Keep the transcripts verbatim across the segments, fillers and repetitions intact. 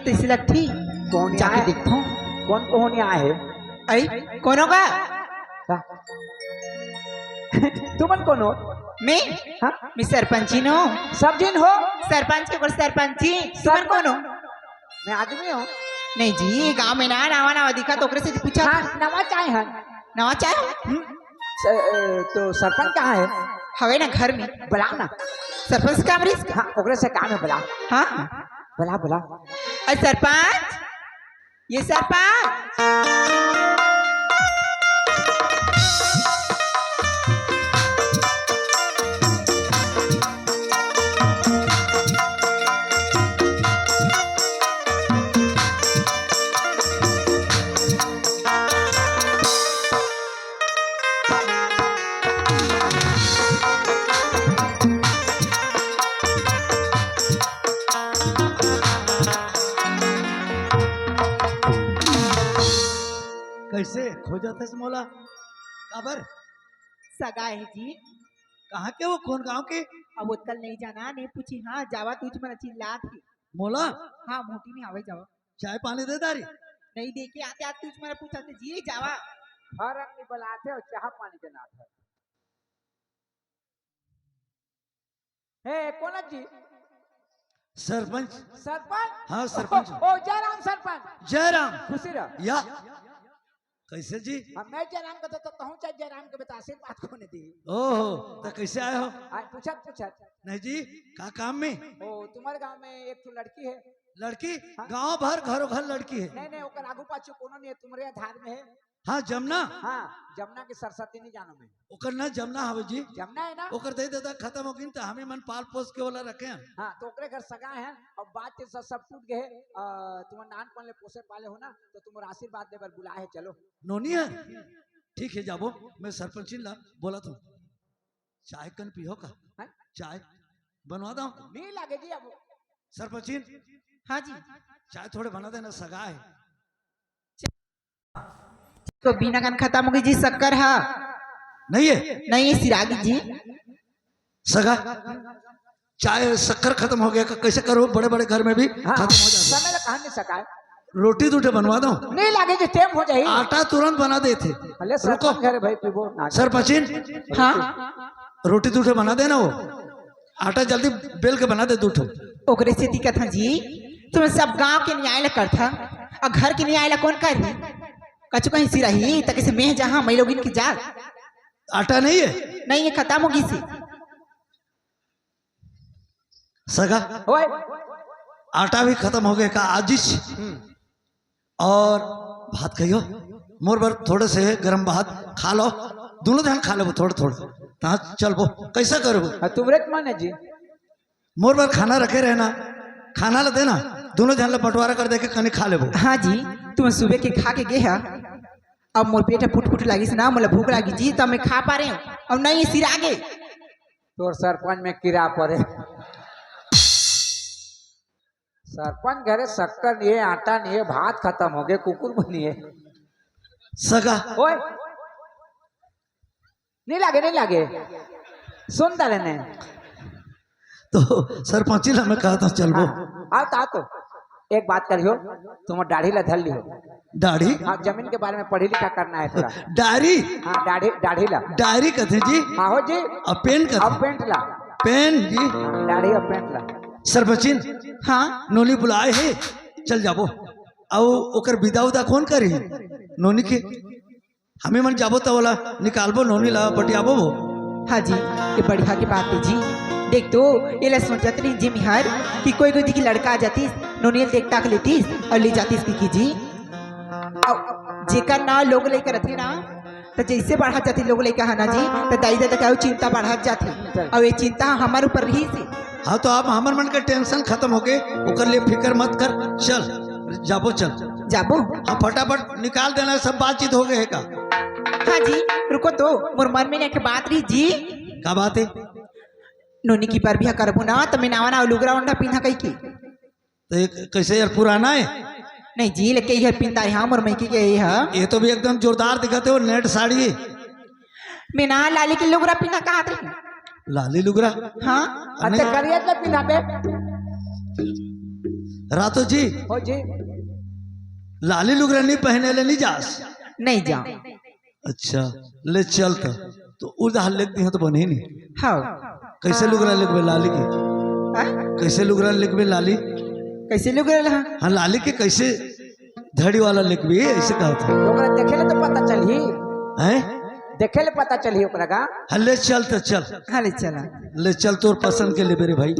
तइसे लगथे। कोन जाके आय? देखथों। कोन कोन आय हे? अई, कोनो का? का? तुमन कोन हो? मैं? हाँ? मैं सरपंची नों। सब झिन हो? सरपंच के ऊपर सरपंची। तुमन कोन हो? मैं आदमी हूँ। नहीं जी, गांव में ना नवा नवा दिखा तो ओकरे से पूछा। हाँ, नवा चाहे हन। नवा चाहे? हम्म? स-, ए, तो सरपंच कहाँ है? हवे ना घर में। बुलाओ ना। सरपंच काम रही? हाँ, ओकरे से काम है, बुलाओ। हाँ? बुलाओ, बुलाओ। अरे सरपंच, ये सरपंच। कैसे खोजत हस मोला? काबर? सगा हे जी। कहाँ के हो? कोन गांव के? अब ओतका ल नहीं जाना, नहीं पूछी। हाँ, जावा तुझ मन चिल्लात ही। मोला? हाँ, मोटी नहीं आवे, जावा। चाय पानी दे दारी? नहीं दे के आते, आज तुझ मन पूछा थे जी, जावा। हर आदमी बुलाते हो, चाह पानी देना था। हे, कोन जी? सरपंच। सरपंच? हाँ, सरपंच। ओ, ओ, जयराम सरपंच। जयराम। खुशी रह। या। कैसे जी? हम नहीं जयराम के तो, तो कहूँ चाहे जयराम के बता, आशीर्वाद कोने दी। ओहो, तो कैसे आए हो? आ, पूछत, पूछत। नहीं जी, का काम में? ओ, तुम्हारे गांव में एक ठो लड़की है। लड़की? हाँ। गांव भर, घरों घर लड़की है। नहीं, नहीं, ओकर आगू पाछू कोनो नहीं है, तुम्हारे आधार में है। हाँ, जमुना। हाँ, जमुना के सरस्वती नहीं जानो मैं। ओकर ना जमुना हवे जी। जमुना है ना? ओकर दे दादा खत्म हो गिन, त हमी मन पाल पोस के ओला रखे हन। हाँ, तो ओकरे घर सगा है, अब बातचीत सब, सब टूट गए। अ, तुम नानपन ले पोसे पाले हो ना, तो तुम आशीर्वाद दे बर बुलाए है, चलो। नोनी है? ठीक है, जाबो, मैं सरपंचिन ला बोलत हूँ। चाय कन पीहो का? हैं? चाय बनवा दो। नहीं लागे जी अब। सरपंचिन। हाँ जी। चाय थोड़े बना देना, सगा है। तो बिना कन खत्म हो गई जी शक्कर हा। नहीं है? नहीं है सिरागी जी। सगा, चाय शक्कर खत्म हो गया, कैसे करो? बड़े बड़े घर में भी हाँ, खत्म हो जाता है। समय ला कहाँ नहीं सका है? रोटी दूठे बनवा दो। नहीं लागे जी, टाइम हो जाए। आटा तुरंत बना देथे। अले रुको। सरपंच घर है भाई, पीबो ना। सरपंचिन। हाँ। रोटी दूठे बना देना वो। आटा जल्दी बेल के बना दे दूठो। ओकरे सेती कथा जी, तुम सब गांव के न्याय ला करथा, अउ घर के न्याय ला कोन करही? कछु कहीं सिराही, त कइसे मेंह जहां मई लोगिन के जाल। आटा नहीं है? नहीं है, खत्म हो गई सी। सगा, ओए। आटा भी खत्म हो गया का आजिस? हम्म। और भात खाइयो, मोर बर थोड़े से गरम भात खा लो, दोनों जन खा लेबो थोड़े थोड़े। तहाँ चलबो, कैसा करबो? हाँ, तुमरे के मन है जी। मोर बर खाना रखे रहना, खाना ला देना, दोनों जन ला बंटवारा कर देके कनी खा लेबो। हाँ जी, तुम सुबह के खा के गे हा, अब मोर पेट फुट फुट लागिस ना, मोला भूख लागी जी, तब मैं खा पा रहे हूँ, अब नहीं सिरा गे। तोर सरपंच में कीड़ा पड़े। सरपंच घरे शक्कर नहीं है, आटा नहीं है, भात खत्म हो गए, कुकुर बनी है। सगा। ओए, नहीं लागे, नहीं लागे। सुन डाले ने। तो सरपंची ला मैं कहता हूँ, चलबो। हाँ, आओ तो, आओ तो। एक बात करियो, तुम दाढ़ी ला धर लियो। दाढ़ी? हाँ, जमीन के बारे में पढ़ी लिखा करना है थोड़ा। डायरी? हाँ, दाढ़ी, दाढ़ी ला। डायरी कथे जी? हाँ हो जी। अब पेन कथे? अब पेंट ला। पेन जी? हाँ, दाढ़ी अब पेंट ला। सरपंचिन? हाँ? नोनी बुलाए है, चल जाबो। अउ ओकर बिदा उदा कोन करी? नोनी के? हमी मन जाबो त ओला निकालबो, नोनी ला बटियाबो वो। हाँ जी, ये बढ़िया के बात है जी। देख तो, ये ला सोचत रही जी मिहर कि कोई कोई दिखी लड़का आ जातीस, नोनी ला देख ताक लेतीस अउ ले जातीस की, की जी। अउ जेकर ना लोग लइका रथे ना, त जइसे बढ़त जाथे लोग लइका ह ना जी, त दाई ददा के अउ चिंता बढ़त जाथे। अउ ये चिंता हमर ऊपर रहिस हे। हाँ, तो अब हमर मन के टेंशन खत्म हो गए, ओकर लिए फिकर मत कर, चल जाबो, चल। जाबो? हाँ, फटाफट निकाल देना, सब बातचीत हो गए है का? हाँ जी, रुको तो, मोर मन में एक बात रही जी। का बात है? नोनी की बर बिहा करबो ना, त मैं नावा नावा लुगरा ओढ़ना पीना कही के। तो ये कैसे यार, पुराना है? नहीं जी, लेके ये पिंता है, हाँ, मोर मइके के ये है। ये तो भी एकदम जोरदार दिखत है, वो नेट साड़ी। मैं ना लाली के लुगरा पीना कहा थे। लाली लुगरा? हाँ। अच्छा, नहीं। करिया तो पीना बे। रातो जी, हो जी। लाली लुगरा नहीं पहने ले नहीं जास। नहीं जा। अच्छा, ले चल त। तो उधार लेके दिहा तो बने नहीं। हाँ। कैसे लुगरा लेकबे लाली के? हाँ? कैसे लुगरा लेकबे लाली? कैसे लुगरा ले? हाँ, लाली के कैसे धड़ी वाला लेकबे, ऐसे कहा था। ओकरा देखे ले तो पता चलही। हैं? देखे ले पता चलही ओकरा का। हाँ, ले चल त चल। हाँ, ले चला। ले चल, तोर पसंद के लेबे रे भाई।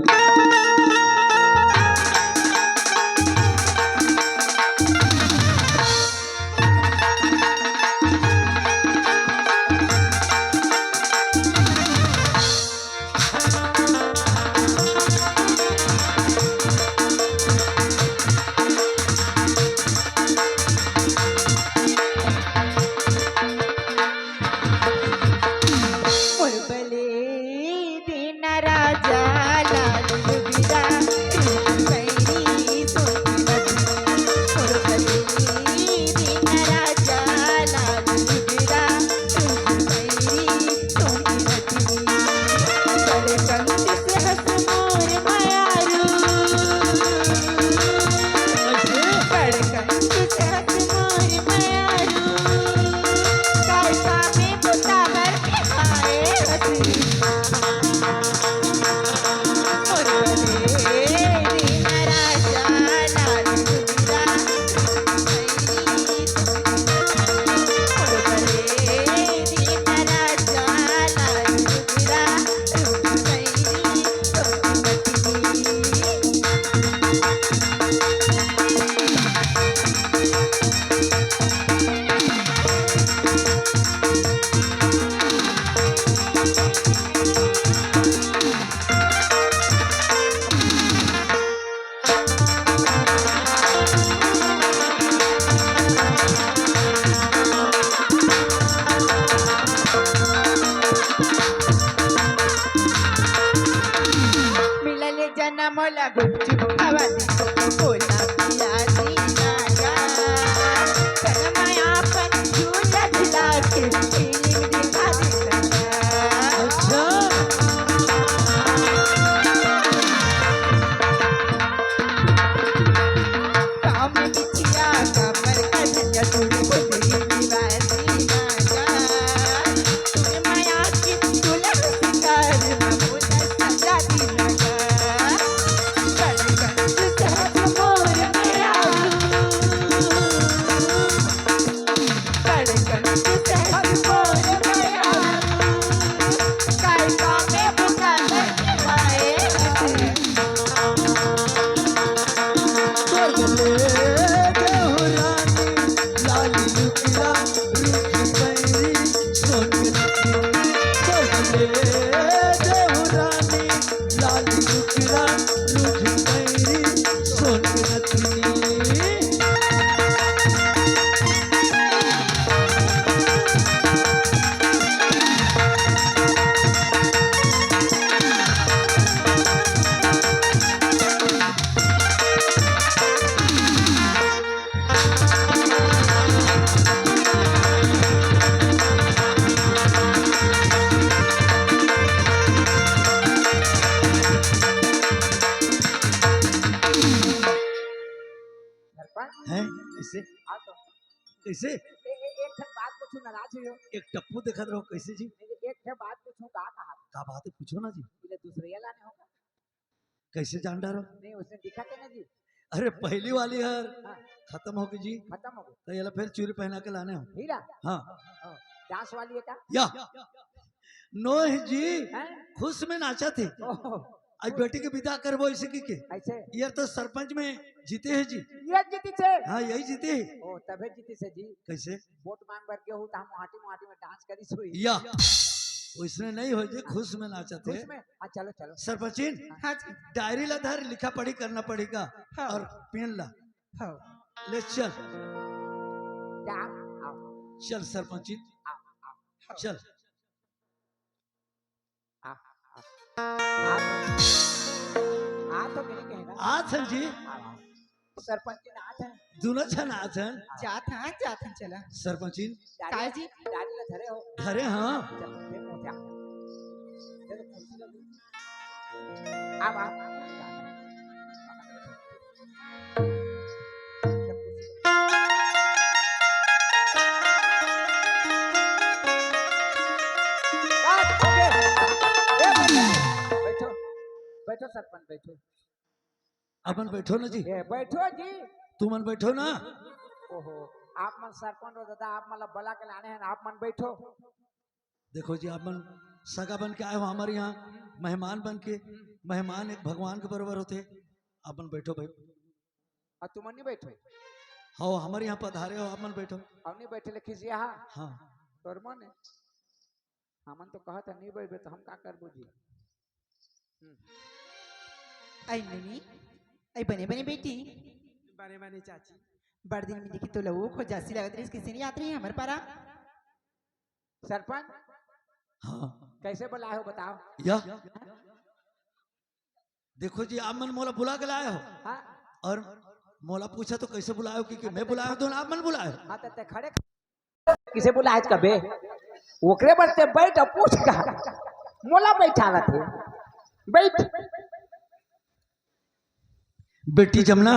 मिलल जनम ला गुपचुप खवा दी, कोको कोला पिया दी ना गा। शर्माया अपन झूला झुला के feeling दिखा दी ना गा। अच्छा। काम बिछिया कमर का धनिया तू बोली दीवानी ना गा। सरपंच। हैं? कैसे? हाँ तो। कैसे? ए, ए, एक ठन बात पूछूं, नाराज हुई हो? एक टप्पू देखत रहो, कैसे जी? नहीं, एक ठन बात पूछूं, का कहा? का बात है, पूछो ना जी। बोले दूसरे लाने होगा। कैसे जान डारो? नहीं, उसने दिखा के ना जी। अरे, पहली वाली हर हाँ। खत्म हो गई जी। खत्म हो गई। तो ये ला फिर चूरी पहना के लाने हो। हीरा? हाँ। हाँ। डांस वाली है का? या। नोह जी, हैं? खुश में नाचा थे। ओहो। आज बेटी के विदा करबो इसे की के। ऐसे? ये तो सरपंच में जीते हैं जी। ये जीती थे? हाँ, यही जीते हैं। ओ, तबे जीती से जी। कैसे? वोट मांग बर के हो, तो हम माटी माटी में डांस करी सोई। या। उसने नहीं हो जी, खुश में नाचा थे। खुश में? हाँ, चलो, चलो। सरपंचिन, हाँ जी। डायरी ला धर, लिखा पढ़ी करना पड़ेगा। हाँ। और पेन ला। हाँ। ले चल। जा, आओ। चल सरपंचिन। आओ, आओ। चल। आ, आ, आ, आ तो मेरे कहना। आथन जी। आ, आ। सरपंच जी ना आथन। दोनों झन आथन। जात हन, जात हन, चला। सरपंचिन। काय जी? गाड़ी ला धरे हो। धरे हाँ। चलो, देखो क्या। चलो, कुर्सी ला दो। अब आप। अपन बैठो। अपन बैठो ना जी। ए, बैठो जी। तुमन बैठो ना। ओहो, आप मन सरपंच हो दादा, आप मन ला बला के लाने हैं, आप मन बैठो। देखो जी, आप मन सगा बन के आए हो हमारे यहाँ, मेहमान बन के। मेहमान एक भगवान के बराबर होते। आप मन बैठो भाई। अउ तुमन नहीं बैठो? हाँ, हमारे यहाँ पधारे हो, आप मन बैठो। अउ नहीं बैठे ले खिसिया हा? हाँ। तोर मन है। हमन तो कहत है नहीं बैठबे, तो हम का करबो जी? हम्म। आई ननी, आई बने बने बेटी। बने बने चाची। बड़ दिन में देखी तो लऊ खोजासी लगत रहिस, किसे नहीं आत रही हमर पारा? सरपंच। हाँ। कैसे बुलाए हो बताओ? या। देखो जी, आप मन मोला बुला के लाए हो। हाँ। और मोला पूछा तो कैसे बुलाए हो, क्योंकि मैं बुलाया हूँ तो आप मन बुलाए हो। हाँ, तो ते खड़े किसे बुलाए कबे? ओकरे बर ते बैठ अउ पूछ का। मोला बैठावत हे। बैठ। बेटी जमुना।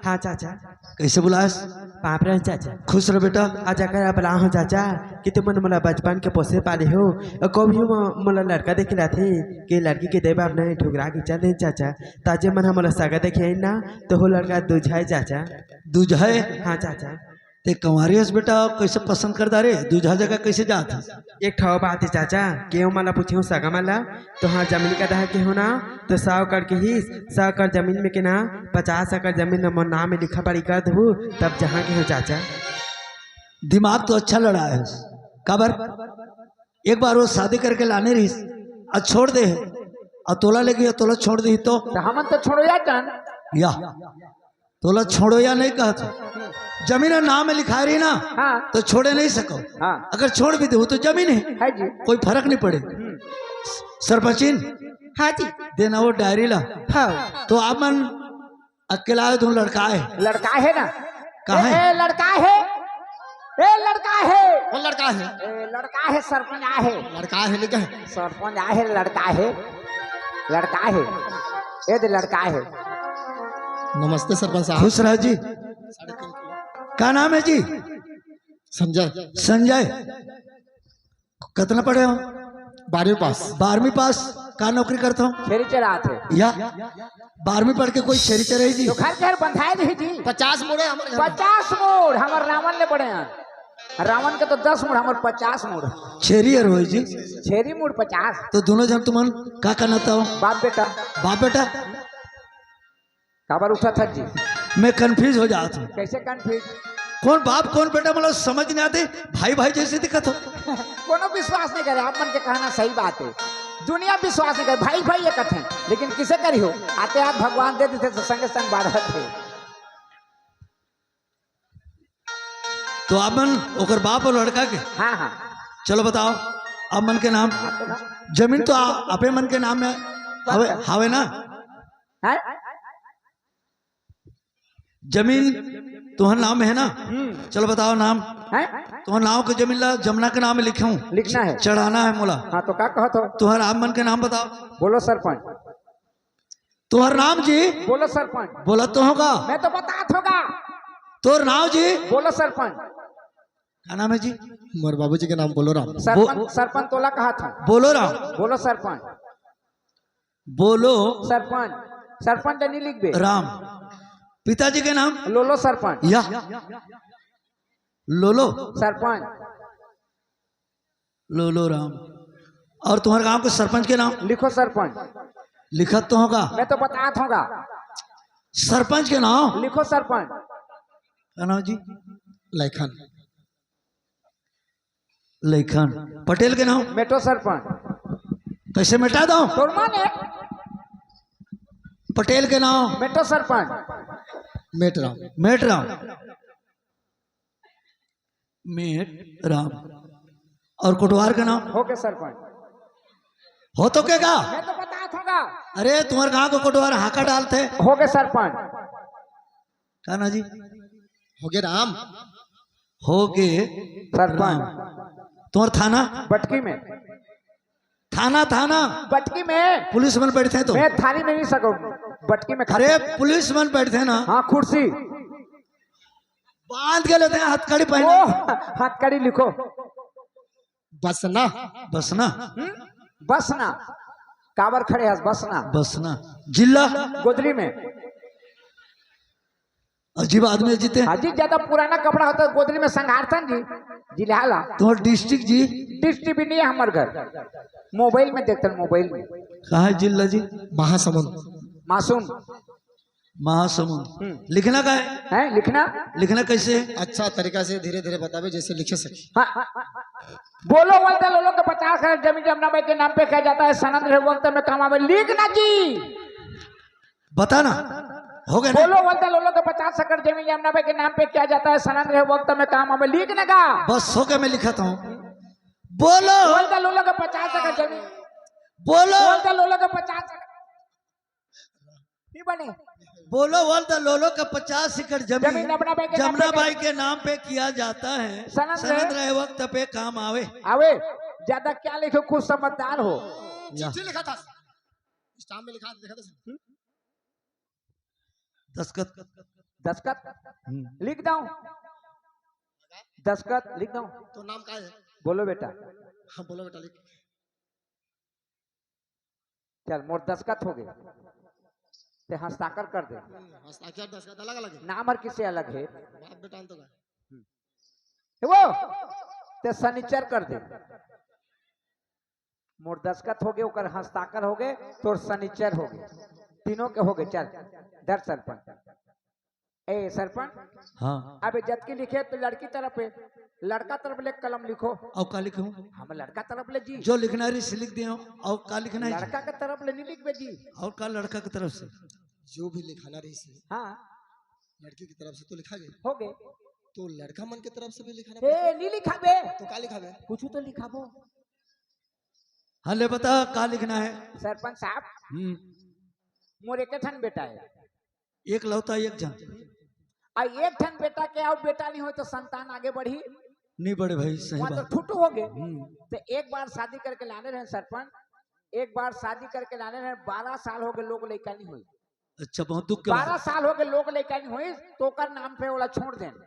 हाँ चाचा। कैसे बुलास? पाँव परहूँ चाचा। खुश रह बेटा। आज अकर बला हूँ चाचा कि तुमन मोला बचपन के पोसे पाले हो। अउ कभी मो-, मोला लड़का देखे लाथे कि लड़की के देबा अपने ठुकरा के चल दे चाचा। ताजे मन ह मोला सगा देखे आइन ना, तो हो लड़का दूझाए चाचा। दूझाए? हाँ चाचा। ते कंवारी हस बेटा, कैसे पसंद कर डारे? दूझा जगह कैसे जात हस? एक ठो बात है चाचा, केहू मन ला पूछे हो सगा मन ला, तो हाँ जमीन का दहा के हो ना, तो सौ एकड़ के हिस, सौ एकड़ जमीन में के ना, पचास एकड़ जमीन में मोर नाम में लिखा पढ़ी कर देबू, तब जहाँ के हो चाचा। दिमाग तो अच्छा लड़ाए हस। काबर? एक बार वो शादी करके लाने रहिस, अउ छोड़ दे हे, अउ तोला लेके तोला छोड़ दे तो? तो हमन तो छोड़ो या जान। या। तोला छोड़ो या नहीं कहत हो। जमीन ह नाम में लिखाए रही ना, हाँ। तो छोड़े नहीं सको। हाँ। अगर छोड़ भी दे तो जमीन है, है जी। कोई फर्क नहीं पड़े। हम्म। सरपंचिन, हाँ जी। देना वो डायरी ला। हाँ। तो आप मन अकेला है, तुम लड़का है। लड़का है ना? कहाँ ए, है? ए, लड़का है। ए, लड़का है। वो लड़का है। ए, लड़का है, सरपंच आहे। लड़का है, लिखा है। सरपंच आहे, लड़का है। लड़का है। ए दे लड़का है। नमस्ते सरपंच साहब। खुश रह जी। का नाम है जी? संजय। संजय। कतना पढ़े हो? बारहवीं पास। बारहवीं पास। का नौकरी करत हो? छेरी चरात हे। या बारहवीं पढ़ के कोई छेरी चराई जी? तो घर घर बंधाए रही जी। पचास मुड़े हमर घर। पचास मुड़ हमर रावण ले बड़े हैं। रावण के तो दस मुड़, हमर पचास मुड़। छेरी हर होई जी। छेरी मुड़ पचास। तो दोनों जन तुमन का करना था? बाप बेटा। बाप बेटा। काबर उठा था जी? मैं confuse हो जात हूँ। कैसे confuse? कौन बाप कौन बेटा, मतलब समझ नहीं आते, भाई भाई जैसे दिखत हो। कोनो विश्वास नहीं करे, आप मन के कहना सही बात है। दुनिया विश्वास नहीं करे, भाई भाई ये कथे, लेकिन किसे करी हो? आते हाथ भगवान दे देते तो संगे संग बाढ़त है। तो आप मन ओकर बाप और लड़का के? हाँ, हाँ। चलो बताओ, आप मन के नाम। जमीन तो आ-, आपे मन के नाम में हवे, हवे ना? हैं? जमीन तुहर नाम में है ना? हम्म। चलो बताओ नाम। हैं? तुहर नाम के जमीन ला जमुना के नाम में लिखूं। लिखना है। चढ़ाना है मोला। हाँ, तो का कहत हो? तुहर आप मन के नाम बताओ। बोलो सरपंच। तुहर नाम जी? बोलो सरपंच। बोला तो होगा। मैं तो बतात होगा। तोर नाम जी? बोलो सरपंच। का नाम है जी? मोर बाबूजी के नाम बोलो राम। सरपंच, बो-, सरपंच तोला कहा था। बोलो राम। बोलो सरपंच। बोलो। सरपंच, सरपंच नहीं लिखबे। राम। पिताजी के नाम? लोलो सरपंच। या। लोलो। सरपंच। लोलो राम। और तुम्हारे गांव के सरपंच के नाम? लिखो सरपंच। लिखत तो होगा। मैं तो बतात होगा। सरपंच के नाम? लिखो सरपंच। का नाम जी? लैखन। लैखन। पटेल के नाम? मेटो सरपंच। कैसे मिटा दो? तोर माने? पटेल के नाम? मेटो सरपंच। मेट राम। मेट राम। मेट राम। और कोटवार का नाम? हो के सरपंच। हो तो के का? मैं तो बतात होगा। अरे, तुम्हारे गांव को कोटवार हाका डालते। हो के सरपंच। का ना जी? हो गे राम। हो गे सरपंच। राम। तुम्हार थाना? बटकी में। थाना, थाना। बटकी में। पुलिस मन बैठते हैं तो। मैं थाने में नहीं सकूं। बटकी में। अरे, पुलिस मन बैठते हैं ना। हाँ, कुर्सी। बांध के लेते हैं, हथकड़ी पहने। ओ, हथकड़ी लिखो। बसना। बसना। हम्म? बसना। काबर खड़े हस? बस ना। बस ना। जिला। गोदरी में। अजीब आदमी हे जी ते। अजीब, ज्यादा पुराना कपड़ा होता है गोदरी में संघारथन जी, जिला ला। तुम्हार district जी? District भी नहीं है हमार घर, mobile में देखथन, mobile में। कहाँ है जिला जी? महासमुंद। मासूम। महासमुंद। हम्म। लिखना का है? हैं, लिखना? लिखना कैसे? अच्छा तरीका से धीरे धीरे बतावे, जैसे लिखे सके। हाँ। बोलो वल्द लोलो के पचास एकड़ जमीन जमुना बाई के नाम पे किया जाता है, सनंद रहे वक्त में काम आवे। लिखना जी। बताना। हो गया ना? बोलो वल्द लोलो के पचास एकड़ जमीन जमुना बाई के नाम पे किया जाता है, सनंद रहे वक्त में काम आवे। लिखना का? बस हो गया, मैं लिखाता हूँ। बोलो। वल्द लोलो के पचास एकड़ जमीन। बोलो। वल्द लोलो के पचास एकड़ नहीं बने। बोलो वल्द लोलो का पचास एकड़ जमीन जमीन जमुना बाई के नाम जमुना पे बाई के नाम पे किया जाता है। सनंद सनंद रहे। रहे वक्त पे काम आवे। आवे। ज्यादा क्या लिखो, खुद समझदार हो। या। चिट्ठी लिखा था, stamp में लिखा था, देखा था। दस्तखत। दस्तखत। हम्म। लिख दो। दस्तखत लिख दो। तो नाम का है? बोलो बेटा। हाँ, बोलो बेटा, लिख। चल, मोर दस्तखत हो गए, ते हस्ताक्षर कर दे। हम्म, हस्ताक्षर दस्तखत अलग अलग है। नाम हर किसे अलग है। बाप बेटा तो का। हम्म। वो ते सनीचर कर दे। मोर दस्तखत हो गए, ओकर हस्ताक्षर हो गए, तोर सनीचर हो गए, तीनों के हो गए। चल, धर सरपंच। ए सरपंच। हाँ। अबे जतकी लिखे तो लड़की तरफ है, लड़का तरफ ले कलम लिखो। अउ का लिखूं? हम लड़का तरफ ले जी। जो लिखना रहिस लिख दे। अउ का लिखना है जी? लड़का के तरफ ले नहीं लिखबे जी। अउ का लड़का के तरफ से? जो भी लिखाना रहिस। हाँ। लड़की की तरफ से तो लिखा गया। हो गए। तो लड़का मन के तरफ से भी लिखाना ए, पड़ेगा। नहीं लिखाबे। तो का लिखाबे? कुछ तो लिखाबो। हाँ, ले बता, का लिखना है? सरपंच साहब, हम्म। मोर एक ठन बेटा है। एकलौता एक झन। आ एक ठन बेटा के अउ बेटा नहीं होय तो संतान आगे बढ़ी? नहीं बढ़े भाई, सही वहाँ तो बात। ठुटू हो गए। हम्म। तो एक बार शादी करके लाने रहे सरपंच, एक बार शादी करके लाने रहे, बारह साल हो गए, लोग लइका नहीं होय। अच्छा, बहुत दुख के बात। बारह साल हो गए, लोग लइका नहीं होय, तो ओकर नाम पे ओला छोड़ देन।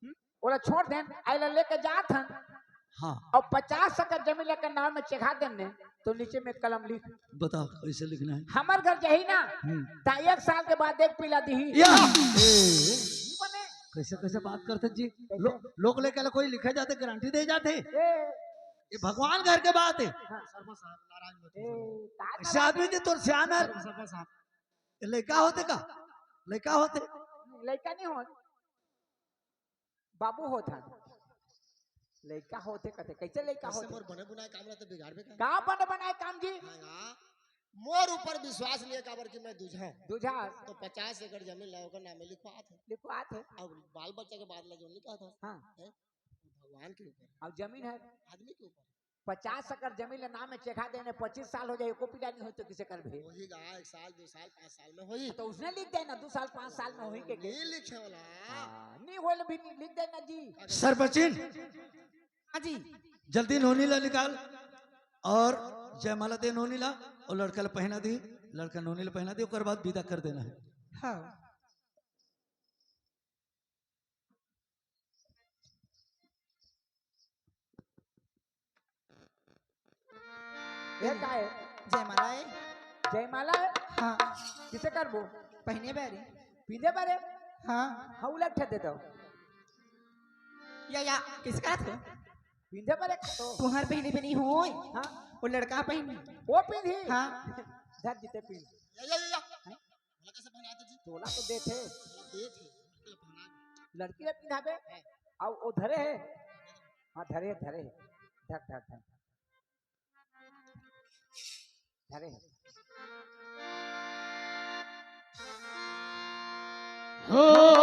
हम्म? ओला छोड़ देन, आइला लेके जात हन। हाँ। अउ पचास एकड़ जमीन लेकर नाम में चेखा देन ने, तो नीचे में कलम लिख। बता, कैसे लिखना है? हमर घर जाही ना, हम्म। ता एक साल के बाद एक पिला दिही। या। नहीं बने। कैसे, कैसे बात करते जी? कैसे? लो-, लोग लेके आला कोई लिखे जाते, गारंटी दे जाते। ए। ये भगवान घर के बात है। हाँ। सरपंच साहब, नाराज मत ए, होइए। का ऐसे नाराज आदमी होइए? जी तोर सियान हर। सरपंच साहब। ये लइका होते का? लइका होते? लइका नहीं होत। बाबू होत हन। लइका होते कथे, कैसे लइका कैसे होते? मोर बने बुनाए काम ला तो बिगाड़बे का? का बने बनाए काम जी? हाँ, हाँ। मोर ऊपर विश्वास नहीं है, काबर कि मैं दूझा हूँ। दूझा। तो पचास एकड़ जमीन ला ओकर नामे लिखवात है। लिखवात है। अब बाल बच्चा के बात ला जो नहीं कहत हस। हाँ। हैं? भगवान के ऊपर। अब जमीन है। आदमी के ऊपर। पचास एकड़ जमीन ला नाम में चेखा देने, पच्चीस साल हो जाए, एको पिला नहीं होय तो किसे करबे? वही गा, एक साल, दो साल, पाँच साल में होई। तो उसने लिख देना, दो साल, पाँच साल में होई के, के? नहीं लिखे वाला। हाँ, नहीं होय भी नहीं, लिख देना जी। सरपंचिन। हाँ जी। जल्दी नोनी ला निकाल और जयमाला दे नोनी ला, और लड़का ला पहना दी, लड़का नोनी ला पहना दी, ओकर बाद विदा कर देना है। हाँ। ये का है? जयमाला है। जयमाला है? हाँ। किसे करबो? पहिने बारे। पींधे बारे? हाँ। हाँ, उलट दे दो। या, या, किसका थे? पींधे बारे तो। तुहर पहिने भी नहीं होय। हाँ। वो लड़का पहिने। वो पींधी? हाँ। धर जीते पींध। या, या, या, या। हैं? तोला कैसे पहनाते जी? तोला तो देथे। तोला देथे, लड़की ला पहना दे। लड़की ला पहनाबे? हाँ। अउ वो धरे है? हाँ, धरे है, धरे है। धर, धर, धर। धरे है। हो।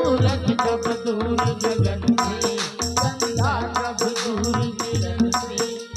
सूरज कब दूर गगन से, चंदा कब दूर किरण से,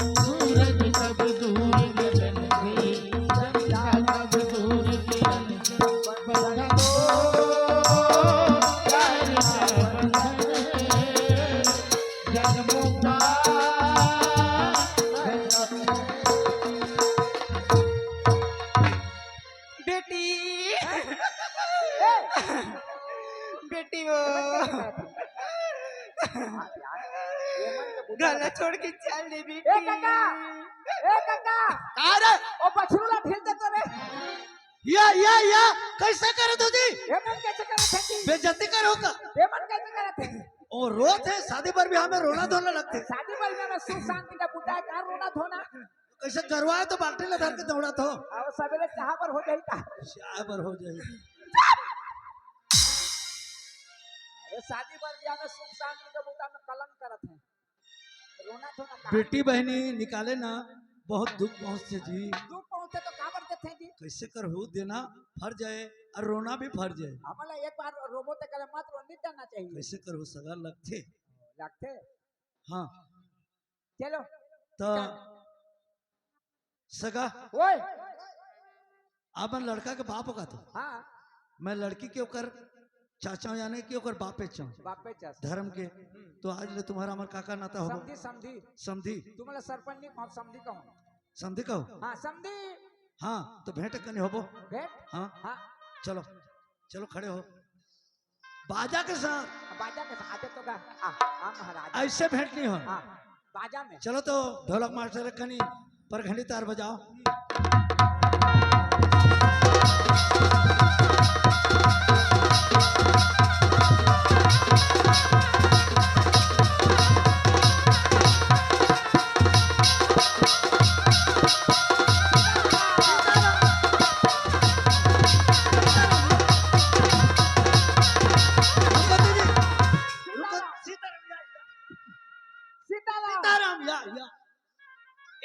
छोड़ के चल दे बेटी। ए काका, ए काका, का रे? ओ बछरू ला ढील दे तो रे। या, या, या, कैसे करे दो जी? ए मन कैसे करे थे जी? बेइज्जती करो का? ए मन कैसे करे थे? ओ रोत हे, शादी बर बिहाव में रोना धोना लगथे। शादी बर बिहाव में सुख शांति का बुता हे, का रोना धोना? कैसे गरवा हे तो बाल्टी ला धर के दौड़त हो। अब सवेरे चाह बर हो जाही का? चाह बर हो जाही। अरे शादी बर बिहाव में सुख शांति का बुता में कलंक करत हे। रोना धोना का? बेटी बहिनी निकाले ना, बहुत दुख पहुंचथे जी। दुख पहुंचे तो काबर देथे जी? कैसे करहू, देना फर जाए और रोना भी फर जाए। हमला एक बार रोबो ते करे मत रो, नहीं डरना चाहिए। कैसे करहू, सगा लगथे। लगथे? हाँ। चलो। त सगा, ओए। आप मन लड़का के बाप हो का तो? हाँ। मैं लड़की के ओकर चाचा हूँ, यानी कि ओकर बापे चाचा। बापे चाचा। धर्म के। हम्म। तो आज ले तुम्हारा हमर काका नाता होगा। समधी, समधी। समधी। तुमला सरपंच नहीं, हम समधी कहूँ। समधी कहो? हाँ, समधी। हाँ, तो भेंट कनी होबो। भेंट? हाँ। हाँ। चलो, चलो खड़े हो। बाजा के साथ। बाजा के साथ, आते तो गा। आ, आ महाराज। ऐसे भेंट नहीं हो। हाँ, बाजा में। चलो तो ढोलक मास्टर कनी परघंडी तार बजाओ। रुको, सीताराम, या, या। सीताराम। सीताराम, या, या।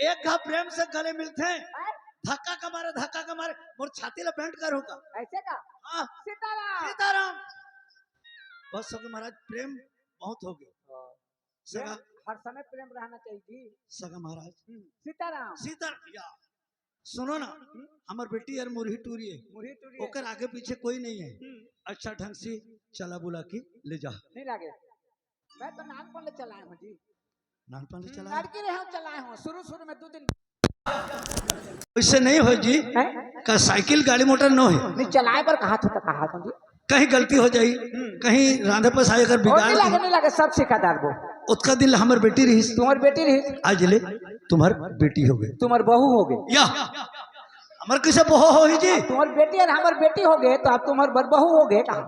एक घा प्रेम से गले मिलथे, हैं? धक्का के मारे, धक्का के मारे, मोर छाती ला बेंट करहू का। ऐसे का? हाँ। सीताराम। सीताराम। बस हो गए महाराज, प्रेम बहुत हो गए। हाँ। सगा। प्रेम, हर समय प्रेम रहना चाहिए जी। सगा महाराज। हम्म, सीताराम। सीताराम, या। सुनो ना, हम्म। हमर बेटी यार मुरही टूरी हे। मुरही टूरी हे। ओकर आगे पीछे कोई नहीं है। हम्म। अच्छा ढंग से चला बुला के ले जा। नहीं लागे। मैं तो नानपन ले चलाए हूँ जी। नानपन ले हम्म, चलाए? लड़की रहे हूँ, चलाए हूँ। शुरू, शुरू में दो दिन। वैसे नहीं हो जी। हैं? का साइकिल, गाड़ी, मोटर नो है। नहीं, चलाए बर कहा था, तो कहा था जी। कहीं गलती हो जाई, हम्म। कहीं रांधे पसाए अगर ओ, बिगाड़ नहीं लागे, दी। नहीं लागे, सब सिखा डारबो। ओतका दिन हमर बेटी रहिस। तुम्हर बेटी रहिस। आज ले तुम्हर बेटी हो गए। तुम्हर बहू हो गए। या, हमर कैसे बहू होही जी? तुम्हर बेटी और हमर बेटी हो गए, तो अब तुम्हर बर बहू हो गए कहा?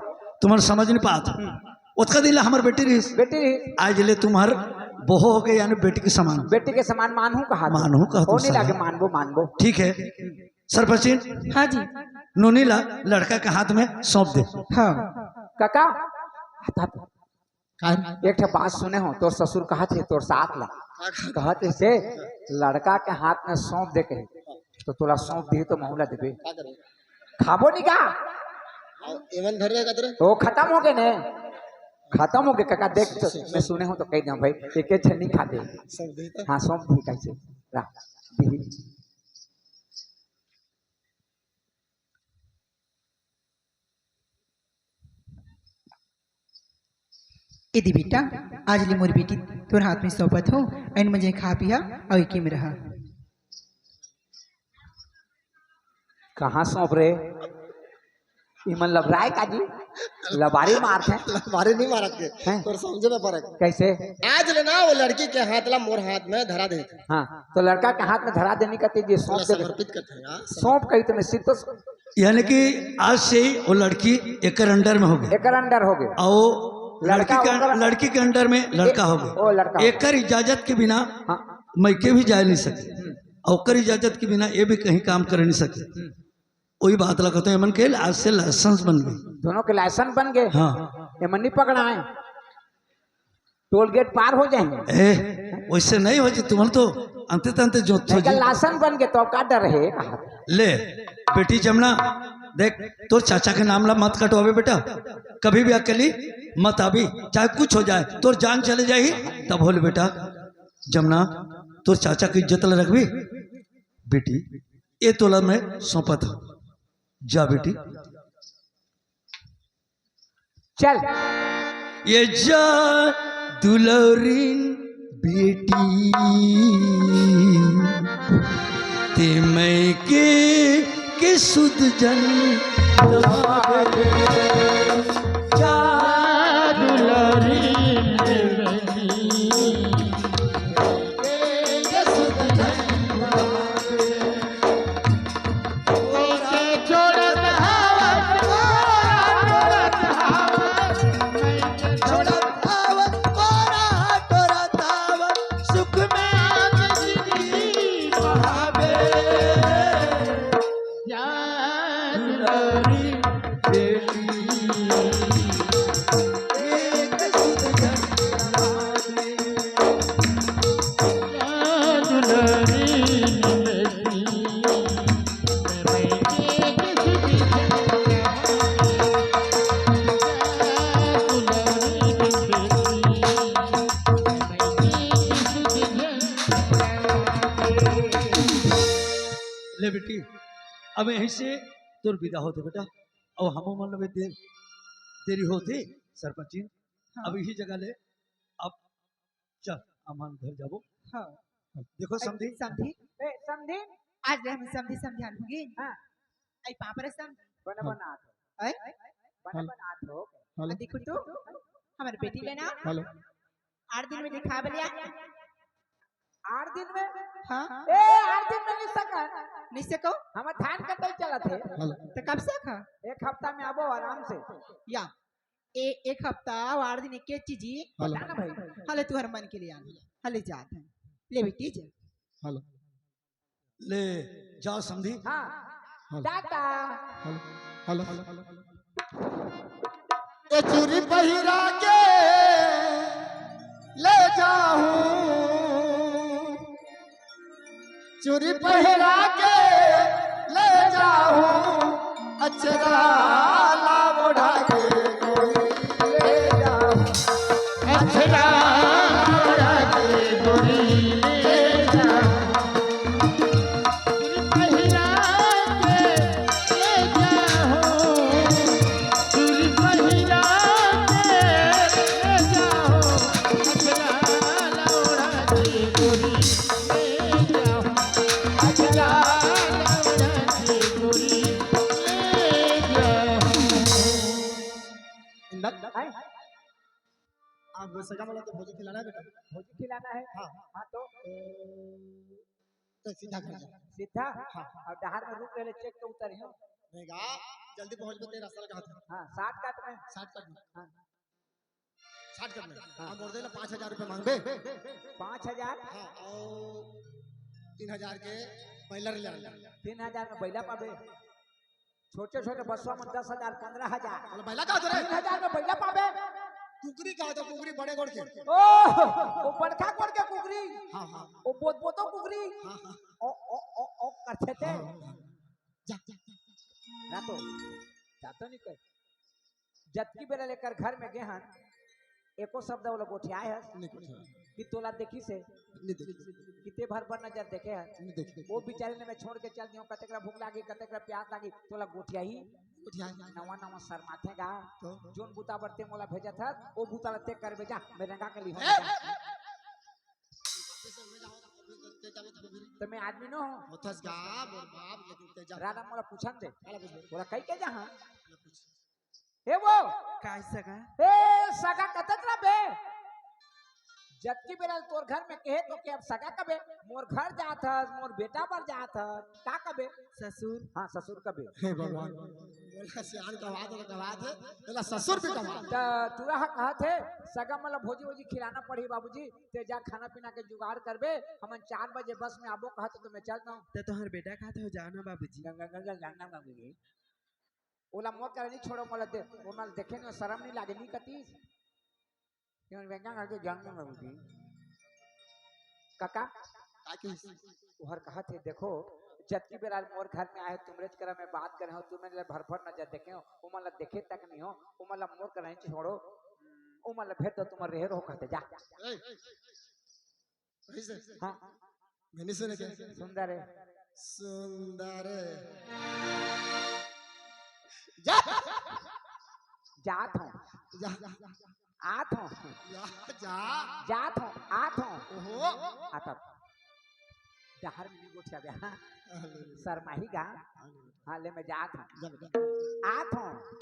तुम्हर समझ नहीं पात। हम्म। ओतका दिन ले हमर बेटी रहिस। बेटी रहिस। आज ले तुम्हर बहू हो गए, यानी बेटी के समान। बेटी के समान मानहू कहा? मानहू कहा ओ, तुम नहीं समान। लागे, मानबो, मानबो। ठीक है। सरपंचिन, हाँ जी। नोनी ला लड़का के हाथ में सौंप दे। हाँ। काका, हटा दे। का? एक ठे बात सुने हो, तोर ससुर कहा थे, तोर साथ ला। का? कहा थे से, लड़का के हाथ में सौंप दे कहे, तो तोला सौंप दी तो महूला देबे। का करे? खाबो नहीं का? आओ, एमन धर रहे का तेरे? ओ, खत्म हो गए ने, खत्म हो गए काका। देख, तो मैं सुने हूँ तो कह दिया भाई, एक एक झन नहीं खाते। सब दे तो। हाँ, सौंप दी कैसे? ला, दी। ए दे बेटा, आज ले मोर बेटी तोर हाथ में सौंपत हो, अइन मजे खा पिया अउ एके में रहा। कहाँ सौंप रे? इमन लबराए का जी? लबारी मारत हे। लबारी नहीं मारत के। हैं? तोर समझे में फर्क। कैसे? आज ले ना वो लड़की के हाथ ला मोर हाथ में धरा दे। हाँ, तो लड़का के हाथ में धरा देनी का तेज ये सौंप पूरा दे। समर्पित करते हैं, हाँ, सौंप कही तो मैं सिर्फ तो यानी कि आज से वो लड़की एकर अंडर में हो गई। एकर अंडर हो गए। और लड़की लड़का के, ओकर लड़की के अंडर में लड़का हो गए। ओ लड़का हो गए। एकर इजाजत के बिना हाँ। मइके भी जा नहीं सके। हम्म। और ओकर इजाजत के बिना ये भी कहीं काम कर नहीं सके। हम्म। वही बात ला कहते हैं, एमन के आज से लाइसेंस बन गए। दोनों के लाइसेंस बन गए। हाँ। एमन नहीं पकड़ाए, टोल गेट पार हो जाएंगे। ए, वैसे नहीं हो जी, तुमन तो अंते तंते जो थो जी। लाइसेंस बन गए तो अब का डर है? ले, बेटी जमुना, देख, तोर चाचा के नाम ला मत कटवावे बेटा, कभी भी अकेली मत आबी, चाहे कुछ हो जाए, तोर जान चले जाही, तब होले बेटा जमुना, तोर चाचा के इज्जत ला रखबी। बेटी, ए तोला मैं सौंपत हूँ, जा बेटी। चल। ये जा दुलौरिन बेटी, ते मइके के सुध जन जा दुलौरिन बेटी। आवे। या दुलारी बेटी, एक सुध झन ला दे। या दुलारी बेटी, ले बेटी, अब यहीं से तोर विदा होथे बेटा। अब हमू मन ल देर, देरी होथे सरपंचिन। हाँ। अब यही जगह ले, अब चल, हमन घर जाबो। हाँ। देखो अरे, समधी। समधी। ए, समधी। आज ले हम समधी समधियान होगे। हाँ। आई पाँव परे समधी। बने हाँ। बने आत हो। ऐ? बने हेलो। बने आत हो। हेलो। आ, देखो तो, हमर बेटी ले ना। हेलो। आठ दिन में दिखा बलिया। आठ दिन में? हाँ। ए, आठ दिन में नहीं सका। नहीं सको? हमर धान कटाई चलत हे। हेलो। तो कब से खा? एक हफ्ता में आबो आराम से। या। ए, एक हफ्ता अउ आठ दिन एके चीज ही। हेलो। बता ना भाई। हले तुहर मन के लिए आन। हले जात हे। ले बेटी जा। हेलो। ले जाओ समधी। हाँ। हेलो। टाटा। हेलो। हेलो। ए चूरी पहिरा के ले जाहूं, चूरी पहिरा के ले जाहूं, अचरा ला ओढ़ा के गोरी ले जाहूं। अचरा ला ओढ़ा के गोरी ले जाहूं। चूरी पहिरा के ले जाहूं, चूरी पहिरा के ले जाहूं, अचरा ला ओढ़ा के गोरी ले जाहूं। इंदर, आय? आप सगा वाला तो भोजी खिलाना है बेटा। भोजी खिलाना है? हाँ। हाँ तो? तो सीधा घर जा। सीधा? हाँ। अउ डहर में रुक ले, चेक तो उतर ही। नहीं गा, जल्दी पहुँच बे, तेरा साल का था। हाँ, साठ काट में। साठ काट में। हाँ। साठ काट में। हाँ। हम बोल देला पाँच हजार रुपये मांगबे। पाँच हजार? हाँ, अउ तीन हजार के बैलर ले आना। तीन हजार में बैला पाबे। छोटे छोटे बसवा में दस हजार, पन्द्रह हजार। बोले, "बैला का होता रे?" तीन हजार में बैला पाबे। कुकरी का होता, कुकरी बड़े गोड़ के। ओ, ओ बड़का गोड़ के कुकरी। हाँ, हाँ। ओ बोत बोतो कुकरी। हाँ, हाँ। ओ, ओ, ओ, ओ करथे ते। हाँ, हाँ, हाँ। जा, जा, जा। ना तो, जा तो नहीं कर। जतकी बेरा ले एकर घर में गे हन, एको शब्द ओला गोठियाए हस? नहीं गोठियाए। कि तोला देखिस हे? नहीं देखिस। कि ते भर बर नजर देखे हस? नहीं देखिस। वो बेचारे ल मैं छोड़ के चल दियो, कतेक ला भूख लागी, कतेक ला प्यास लागी, तोला गोठियाही? गोठियाही। नवा नवा शर्माथे गा। तो? जोन बुता बर ते मोला भेजत हस, वो बुता ला ते करबे जा, मैं रेंगा के लिहो ए! जा। तो मैं आदमी नो हूँ। होथस गा, मोर बाप, लेकिन ते जा। राधा मोला पूछन दे। काला पूछबे? मोला कही के जा, हाँ? काला पूछ। हे वो। काय सगा? ए, सगा कतक रबे? जतकी बेरा तोर घर में कहे तो के अब सगा कबे? मोर घर जात हस, मोर बेटा बर जात हस, का कबे? ससुर। हाँ, ससुर कबे। हे भगवान। बोला सियान का बात है, का बात है। बोला ससुर भी का बात। त टूरा ह कहत हे, सगा मन ल भोजी वोजी खिलाना पड़ही बाबूजी, ते जा खाना पीना के जुगाड़ करबे, हमन चार बजे बस में आबो कहत तो मैं चल जाऊँ। त तोहर बेटा कहत हो जाओ ना बाबूजी। गंगा, गंगा, गंगा, गंगा, गंगा। ओला मोर करा नहीं छोड़ो, मोला दे, ओला देखे नहीं, शरम नहीं लागे, नहीं कतीस। क्यों बेंगा करके जान नहीं मरूदी? काका, का कहिस? ओहर कहा थे, देखो, जतकी बेरा मोर घर में आए, तुमरे करा में बात करे हो, तुमन ला भर भर नजर देखे हो, ओमन ला देखे तक नहीं हो, ओमन ला मोर करा नहीं छोड़ो, ओमन ला भेज दो, तुमन रहे रहो कहते, जा। ए, कैसे? हाँ। मैंने सुने क्या? सुंदर है। सुंदर है। जा। जात हूँ। जा। आत हूँ। जा, जा। जात हूँ, आत हूँ। ओहो। आता। डहर में नहीं गोठिया बे, हाँ। अरे। शर्माही गा। हाँ, ले मैं जात हूँ। जा बेटा। आत हूँ।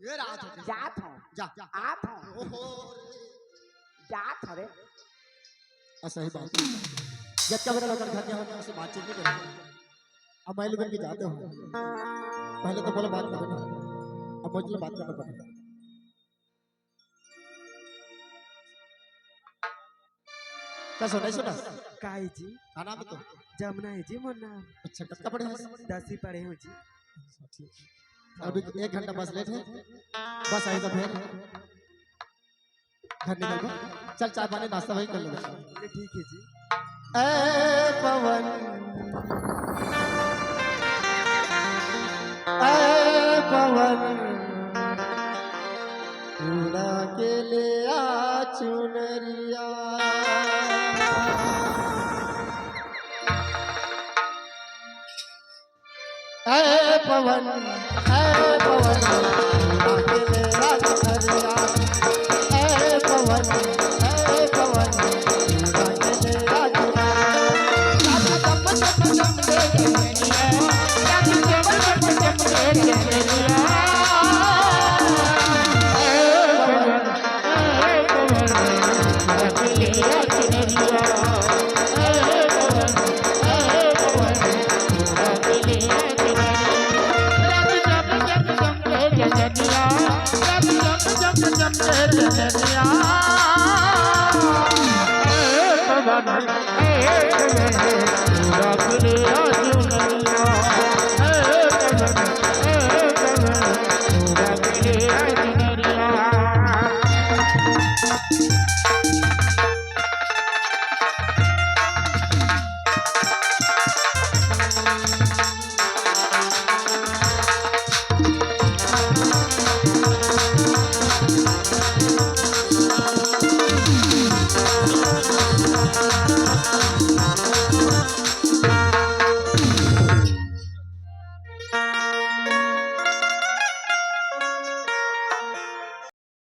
ये रहा तो। जात हूँ। जा। आत हूँ। ओहो। जात हरे। ऐसा ही बात। जब तक मेरा लोग घर गया होगा, उससे बातचीत नहीं करेंगे। अब मैं लोगों की जाते हो। पहले तो बोलो बात करो ना। अब मुझे बात करना पड़ेगा। का सुना, सुना? काय जी? का नाम है तो? जमुना है जी मोर नाम। अच्छा, कतका पढ़े हस? दसवीं पढ़े हूँ जी। ठीक। अभी एक घंटा बस लेट है, बस आई तो फिर घर निकल गो। चल, चाय पानी नाश्ता वही कर लेबे। ठीक है जी। ए पवन, ए पवन, उड़ा के ले आ चुनरिया। ए पवन, ए पवन, उड़ा के ले आ चुनरिया। ए पवन, ए पवन, उड़ा के ले आ चुनरिया।